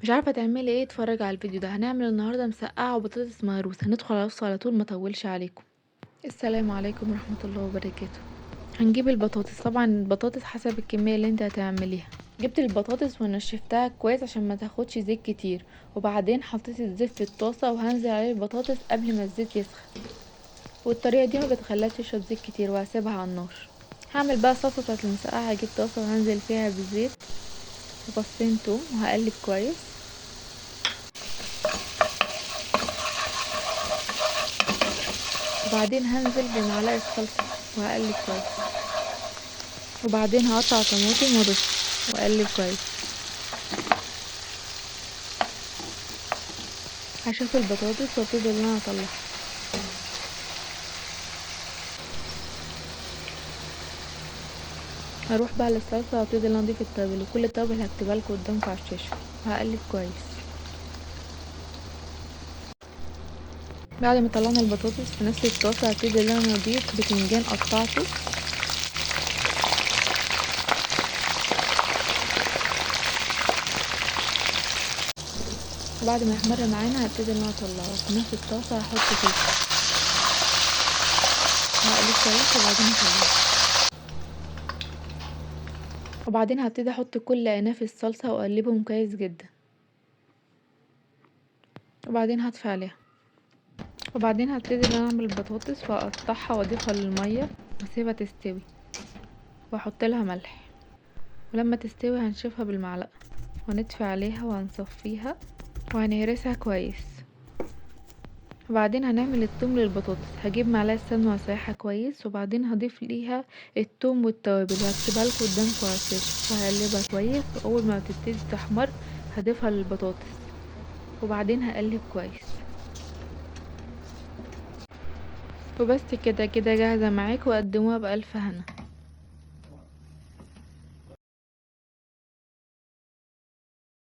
مش عارفة تعملي ايه؟ اتفرجي على الفيديو ده. هنعمل النهاردة مسقعة وبطاطس مهروسة. هندخل على الوصفة على طول، ما اطولش عليكم. السلام عليكم ورحمة الله وبركاته. هنجيب البطاطس، طبعا البطاطس حسب الكمية اللي انت هتعمليها. جبت البطاطس ونشفتها كويس عشان ما تاخدش زيت كتير، وبعدين حطيت الزيت في الطاسة وهنزل عليه البطاطس قبل ما الزيت يسخن، والطريقة دي ما بتخليهاش تشرب زيت كتير، وهسيبها على النار. هعمل بقى الصلصة بتاعت المسقعة. هجيب طاسة وهنزل فيها بالزيت وفصين توم وهقلب كويس. وبعدين هنزل بمعلقة صلصة وهقلب كويس، وبعدين هقطع طماطم واضيفها واقلب كويس. هشوف البطاطس وابتدي ان انا اطلعها. هروح بقى للصلصة وابتدي ان انا اضيف التوابل، وكل التوابل هكتبها لكم قدامكم على الشاشة، وهقلب كويس. بعد ما طلعنا البطاطس في نفس الطاسة هبتدي ان انا اضيف بتنجان قطعته، وبعد ما يحمر معانا هبتدي ان انا اطلعه في نفس الطاسة. هحط فلفل وهقلب كويس، وبعدين اطلعه. وبعدين هبتدي احط كل اناف الصلصة واقلبهم كويس جدا، وبعدين هطفي عليها. وبعدين هبتدي ان انا اعمل البطاطس واقطعها واضيفها للمية واسيبها تستوي، واحط لها ملح، ولما تستوي هنشوفها بالمعلقة ونطفي عليها وهنصفيها وهنهرسها كويس. وبعدين هنعمل التوم للبطاطس. هجيب معلقة سمنة واسيحها كويس، وبعدين هضيف ليها التوم والتوابل وهكتبها لكم قدامكم على الشاشة، وهقلبها كويس، واول ما تبتدي تحمر هضيفها للبطاطس، وبعدين هقلب كويس. وبس كده، كده جاهزة معاك، وقدموها بألف هنا.